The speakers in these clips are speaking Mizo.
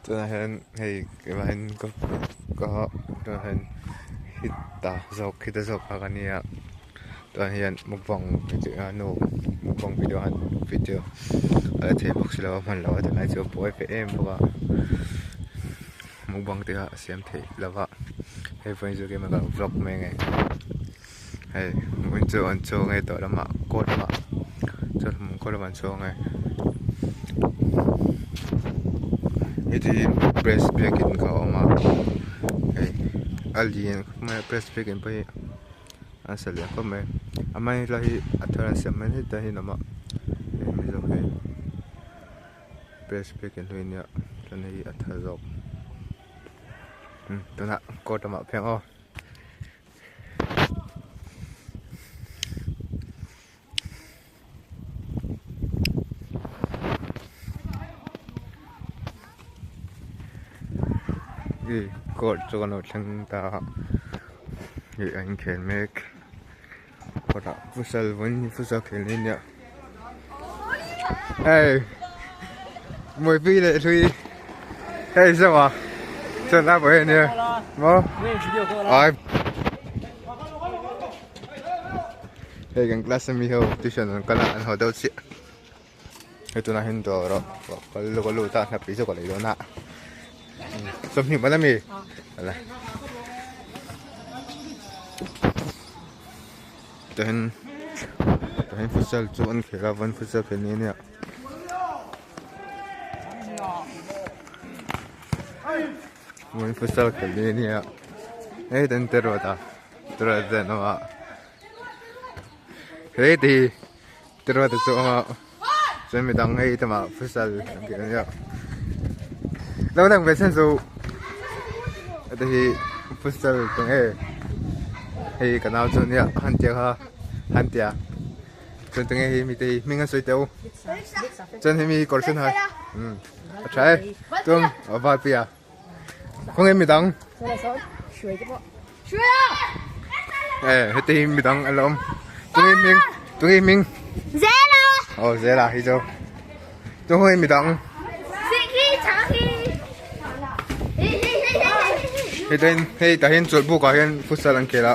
Tunah hian hei keimah hian ka ka tunah hian hita zawk hita zawk kha ka nia tunah hian mukbang nu mukbang video han video a la thei bawk si lo a hman lo a tunlai chu a buai ve em bawk a mukbang te kha a siam theih loh a hei vawiin chu keimah ka lo vlog mai ange hei vawiin chu an chhuak nge tawh lamah court lamah chuan court lamah an chhuak ange heti hi press biakin kha a awm a hei a lian khawp mai a press biakin pawh hi a sa lian khawp mai a hma helai hi a thar an siam mai hetah hian a awm a hei mi zawk hi press biakin hlui ania chuan hei hi a thar zawk tunah court lamah phei ang aw. Court chu kan lo thleng ta a ih an inkhel mek court ah futsal vawiin hi futsal khel ni ania hei mawipui leh hlui hei zawh a chuan a vawi ania maw ai. Hei kan class ami ho tuition an kal a an haw deuh chiah hei tunah hian dawr ah kal ka lut a hnapih chu ka lei dawn a 20 man ami ala tah hian tah hian futsal chu an khel a van futsal khel ni ania van futsal khel ni ania hei tan te ruat a. Hei ti tiraw te chu a awm a chuan midang hei tumah futsal an tih ania lo lang ve chhan chu heti hi futsal ka nge hei ka nau chu ania han tia kha han tia chuan tunge hi mite hi hming an sawi teh u chuan hemi hi kawr sen ha a tha e chuan a valpui a. Khawnge midang? Eh, heti hi midang an la awm. Tunge hming? Tunge hming? Zela. Oh, Zela hi chu. Tunge midang? Hei ten hei tah hian chawlhbuk ah hian futsal an khel a.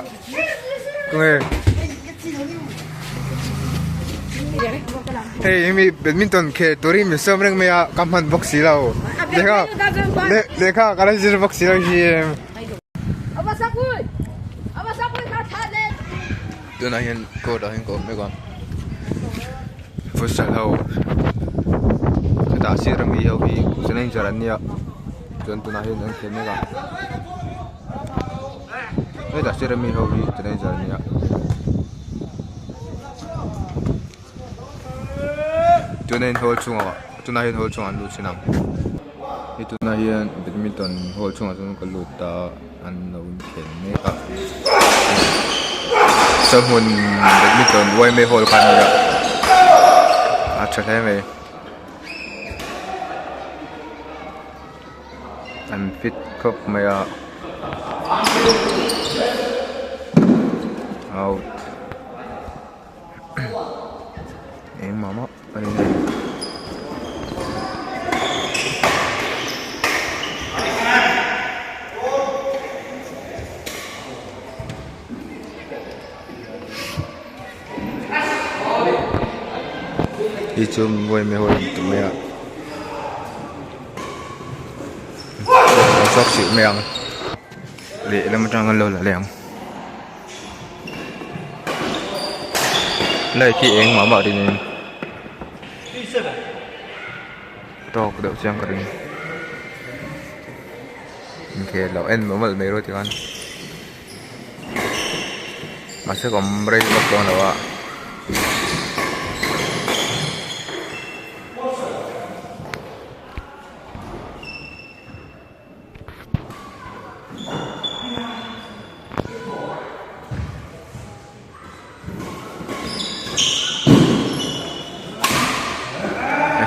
Tunge? Hei hemi badminton khel turin min sawm reng mai a ka hman bawk si lo lehkha lehkha ka la zir bawk si lo hi tunah hian court ah hian ka awm mek a futsal ho chutah sir ami ho hi challenger an nia chuan tunah hian an khel mek a hetah sir ami ho hi challenger an nia. Tuna in hall chungah tunah hian hall chungah an lut thin ang hei tunah hian badminton hall chungah chuan ka lut a an lo inkhel mek a sahmun badminton yma hall kha a ni a a tha hle mai an fit khawp mai a out. Engmah mah a ni lo. Hi chu vawi ho in tum mai a a chhuak hrih mai ang lehlam atang an lo la leh ang. Light hi eng mah mah rin in tawk deuh chiang ka ring inkhel loh en mawlh mawlh mai rawh tikhan mahse ka awm rei vak dawn lo a.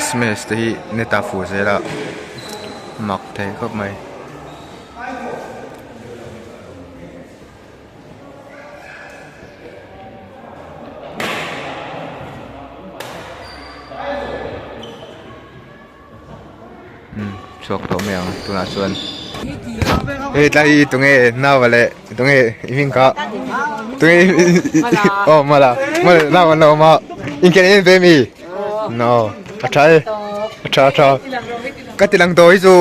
Smash te hi net ah fuh zel a mak thei khawp mai. Umm chhuak tawh mai ang tunah chuan hei tlai hi tunge nau leh tunge i hming kha tunge aw mala mala nau an lo awm a inkhel en ve mi no a tha e a tha a tha ka ti lang tawh hi chu.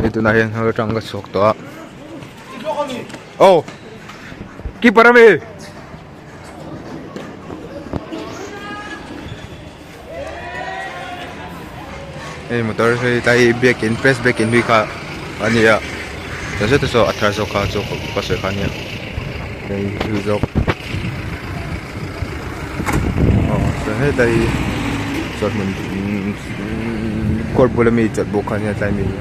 Hei tunah hian hall atang ka chhuak tawh a aw keeper ami hei motor hei tlai biakin press biakin hlui kha a ni a chuan sawtah saw a thar zawk kha chu ka sawi kha a nia hei hlui zawk aw chuan hetlai hi chawhmun court bula mi chawlh buk kha a nia tlai mi hi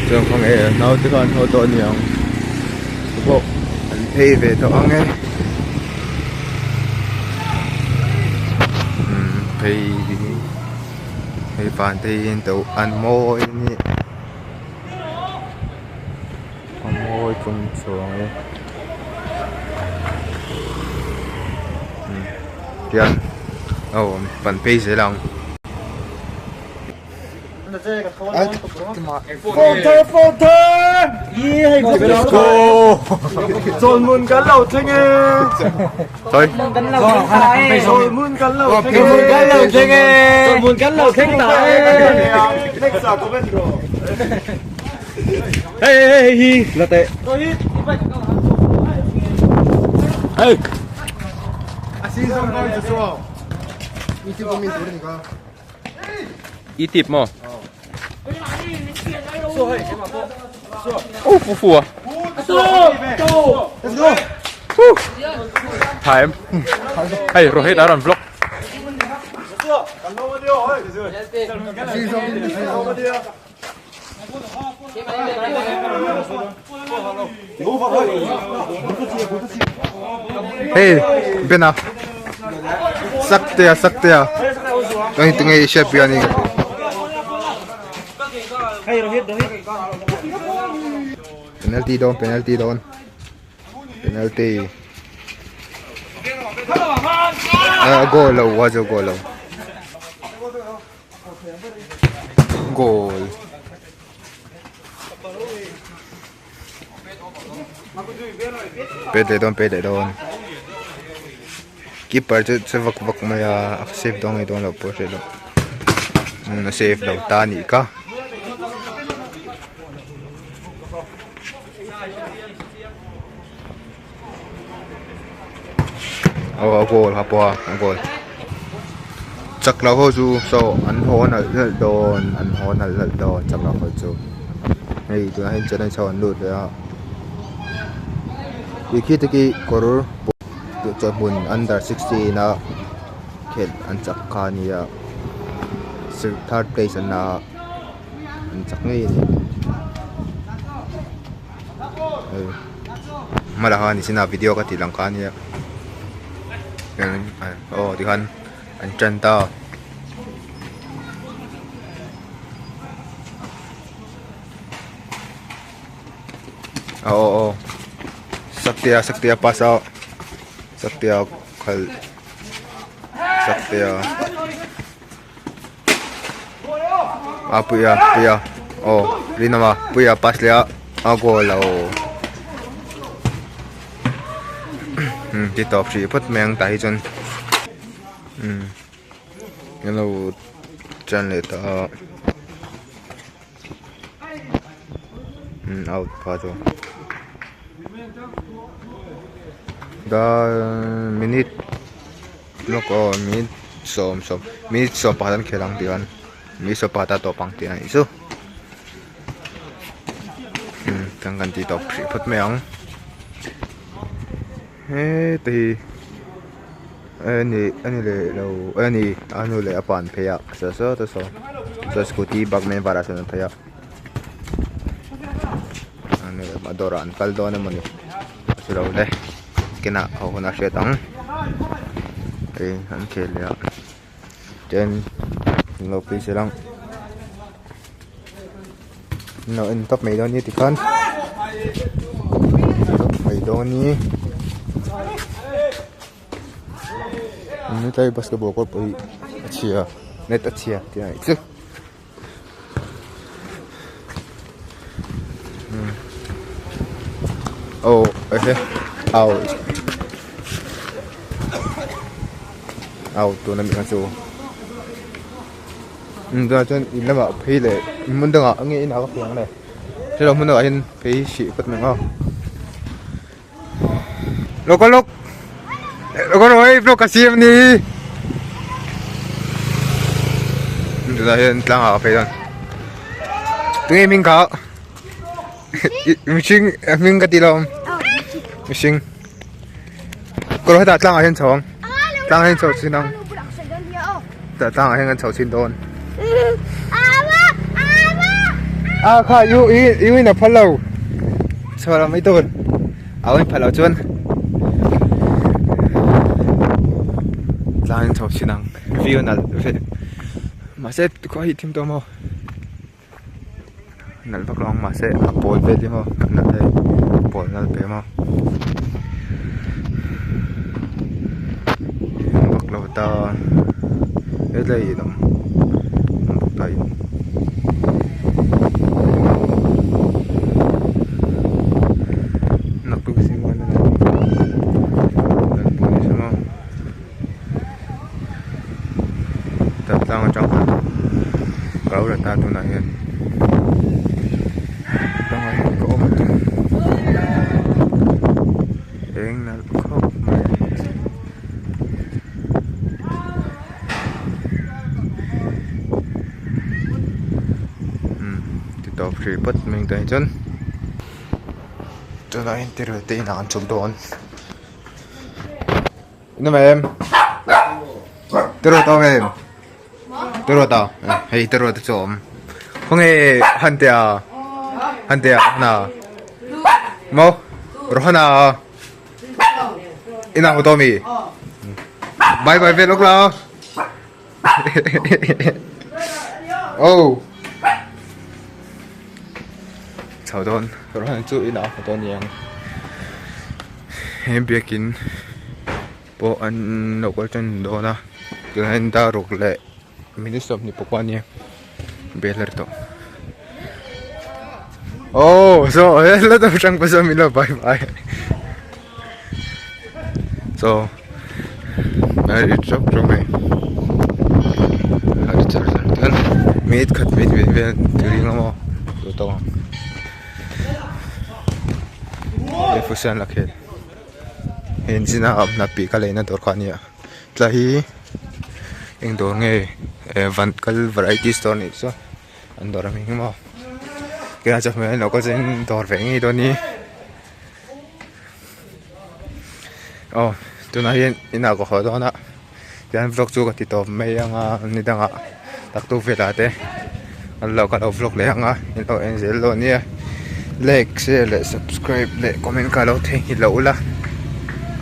chuan khawnge naute kha an haw tawh a ni ang te pawh an phei ve tawh ang e umm phei hei van te hi an mawi a ni. A mawi chung chuang e tian aw pan phei zel ang. Hey hey hey hi là tệ. Hey. I tip maw? Oh fu fu a. Let's go. Time. Hey Rohit aron vlog. Hei bena saktea saktea tunge tunge i hriat bian i penalty dawn penalty dawn penalty a goal lo a zo goal lo. Goal. Pet leh dawn pet leh dawn. Keeper chu che vak vak mai a a save dawn nge dawn loh pawh a hriat loh. Umm a save lo ta a nih kha. Aw a goal ha pawh a a goal chak loh ho chu saw an haw nalh nalh dawn an haw nalh nalh dawn chak loh ho chu hei tunah hian chennai chho an lut leh a tih khi te khi kawr chawhmun under 16 a khelh an chak kha a nia third place an la a an chak ngei a ni. Hmala khan nichina video ka tih lang kha ania aw tikhan an tan ta aw aw aw saktea saktea pass out saktea khalh saktea. A puia puia aw rinawma puia pass leh a a goal lo umm ti tawp hrih phawt mai ang tah hi chuan umm an lo tan leh ta a umm out pha chu minute. Lawk aw minute sawm sawm minute sawm pakhat an khel ang tih khan minute sawm pakhat a tawp ang tih a nih chu umm chuan kan tih tawp hrih phawt mai ang heta hi ani ani leh lo ani a nu leh a pa an phei a saw saw te saw chuan scooty bak main varah sawn an phei a a nu leh a pa dawrah an kal dawn emawni chu lo le kinah ho hun a hriat ang hei an khel leh a ten an lo phei zel ang an lo en tawp mai dawn ni tikhan tawp mai dawn ni. Hetlai basketball court pawh hi a chhia net a chhia tih a nih chu. Aw ehe au au tuna mi kha chu tunah chuan in lamah phei leh hmun dangah nge inah ka hmu ang le hre lo hmun dangah hian phei hrih phawt mai ang aw. Lawk a lawk Lawk a rawh hei vlog ka siam ni Tunah hian tlang ah ka phei dawn Tunge hming kha Mihring hming ka ti lo Mihring Kawr hetah tlang ah hian chho ang Tlang ah hian chho chin ang Tah tlang ah hian kan chho chin dawn A kha yu yu in a phal lo Chho lo mai tur A in phal lo chuan Tlang in chho chin ang View nalh ve Mahse khua hi thim tawh maw Nalh vak lo ang mahse a pawl vel hi maw a nalh hei pawl nalh ve maw vak lo ta hetlai in awm awm bawk ta in naktuk zing a nalh pawh ni se maw. Tah tlang atang khan ka lo la ta tunah hian tlangah hian ka awm a tum eng nalh khawp mai. Umm ti tawp hrih phawt mai ang tah hi chuan tunah hian tiril te inah an chhuk dawn. Ina em? Tero tao em? Tero tao. Hei tero te chu awm. Khawnge Hantea? Hantea Rohana. Mo? Rohana. Ina ho to mi? Bye bye vel ok la. Oh. Chho dawn Rohana chu ina ho to niang. He biakin pawh an lo kal tan dawn a tunah hian dar ruk leh minute 20 pawh a nia bel a ri tawh aw saw la deuh atang pawh sawn min lo bye bye saw a ri ṭawk ṭawk mai a ri char char chuan minute khat minute vel tui ring a maw lo tawk ang. He fusion la khel he engine a hnap pih ka leina dawr kha a ni a tlai hi eng dawr nge eh van kal variety store anih chu an dawr a hming hi maw tunah chuan hmeichhe lo kal chuan dawr ve ngei dawn a ni aw tunah hian inah ka haw dawn a tihian vlog chu ka ti tawp mai ang a ni dangah taktuk velah te an lo ka lo vlog leh ang a in lo en zel dawn nia like share leh subscribe leh comment kha lo theihnghilh loh ula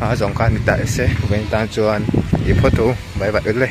a zawng kha ni ta se vawiin tan chuan i phawt u bye bye ule.